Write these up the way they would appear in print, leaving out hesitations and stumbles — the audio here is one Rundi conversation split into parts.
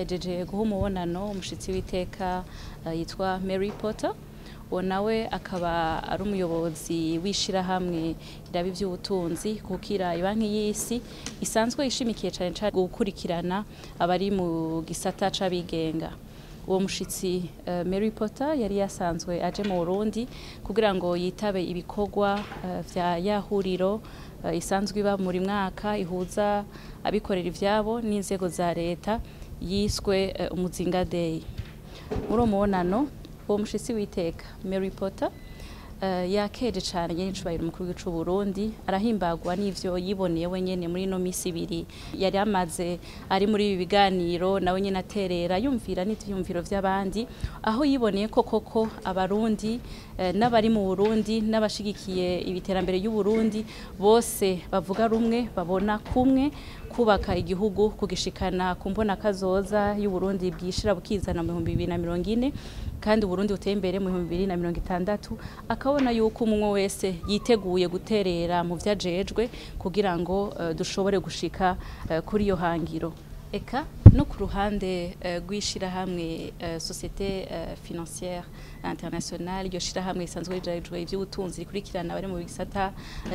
Ahejeje guha umubonano umushitsi w'iteka yitwa Mary Potter. Uwo nawe akaba ari umuyobozi w'ishirahamwe iraba ivy'ubutunzi kukira ibanki y'isi isanzwe ishimikiye cane cane gukurikirana abari mu gisata c'abigenga. Uwo mushitsi Mary Potter yari yasanzwe aje mu Burundi kugira ngo yitabe ibikorwa vya yahuriro isanzwe iba muri mwaka ihuza abikorera ivyabo n'inzego za leta yiswe Umuzinga Day. Muri uwo mubonano, uwo mushitsi w'iteka Mary Potter yakeje cane nyene icubahiro umukuru w'igihugu c'Uburundi, arahimbagwa n'ivyo yiboneye wenyene muri ino misi ibiri yari amaze ari muri ibi biganiro, nawe nyene aterera yumvira n'ivyiyumviro vy'abandi, aho yiboneye ko koko Abarundi n'abari mu Burundi n'abashigikiye ibiterambere y'Uburundi bose bavuga rumwe, babona kumwe kubaka igihugu kugishikana ku mbona kazoza y'Uburundi bwishira bukizana mu 2040 kandi Uburundi buteye imbere mu 2060, akabona yuko umwe wese yiteguye guterera mu vyajejwe kugira ngo dushobore gushika kuri iyo hangiro. Eka no ku ruhande rw'ishirahamwe Société Financière Internationale, iryo shirahamwe risanzwe rijejwe ivy'ubutunzi rikurikirana abari mu gisata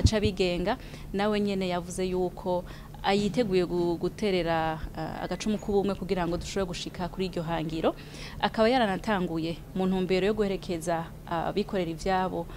c'abigenga, nawe nyene yavuze yuko ayiteguye guterera agacumu k'ubumwe kugira ngo dushobore gushika kuri iryo hangiro. Akaba yaranatanguye mu ntumbero yo guherekeza abikorera ivyabo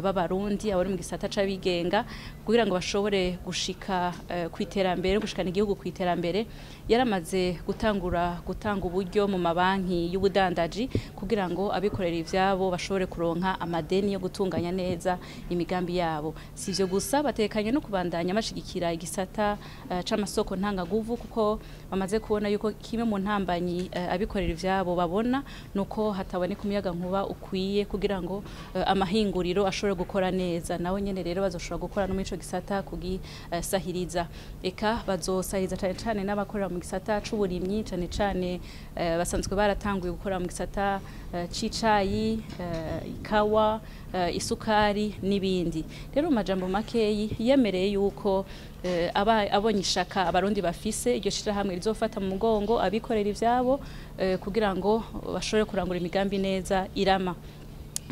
b'Abarundi abari mu gisata c'abigenga kugira ngo bashobore gushika kw'iterambere, gushikana igihugu kw'iterambere. Yaramaze gutangura gutanga uburyo mu mabanki y'ubudandaji kugira ngo abikorera ivyabo bashobore kuronka amadeni yo gutunganya neza imigambi yabo. Si ivyo gusa, batekanye no kubandanya bashigikira igisata c'amasoko ntangaguvu, kuko bamaze kubona yuko kimwe mu ntambanyi abikorera ivyabo babona nuko hataboneka umuyaga nkuba ukwiye kugira ngo amahinguriro ashobore gukora neza. Nawe nyene rero bazoshobora gukora no muri ico gisata kugisahiriza. Eka bazosahiriza cane cane n'abakorera mu gisata c'uburimyi, cane cane basanzwe baratanguye gukora mu gisata c'icayi, ikawa, isukari n'ibindi. Rero mu majambo makeyi, yemereye yuko abonye ishaka Abarundi bafise, iryo shirahamwe rizofata mu mugongo abikorera ivyabo kugira ngo bashobore kurangura imigambi neza irama.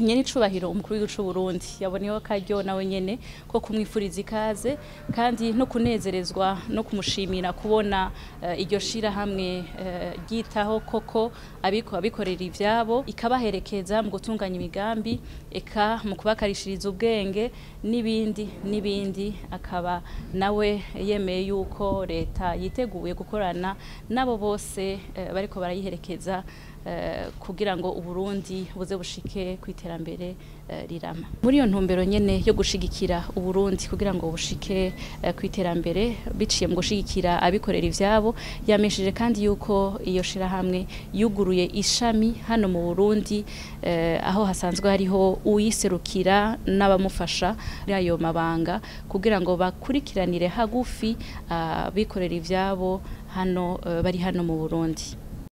Nyene icubahiro umukuru w'igihugu c'Uburundi yaboneyeho akaryo nawe nyene ko kumwifuriza ikaze kandi no kunezerezwa no kumushimira kubona iryo shirahamwe ryitaho koko abikorera ivyabo, ikabaherekeza mu gutunganya imigambi, eka mu kubakarishiriza ubwenge n'ibindi n'ibindi. Akaba nawe yemeye yuko leta yiteguye gukorana nabo bose bariko barayiherekeza kugira ngo Uburundi buze bushike kw'iterambere rirama. Muri iyo ntumbero nyene yo gushigikira Uburundi kugira ngo bushike kw'iterambere biciye mu gushigikira abikorera ivyabo, yamesheje kandi yuko iyo shirahamwe yuguruye ishami hano mu Burundi, aho hasanzwe hariho uyiserukira n'abamufasha muri ayo mabanga kugira ngo bakurikiranire hagufi abikorera ivyabo hano bari hano mu Burundi.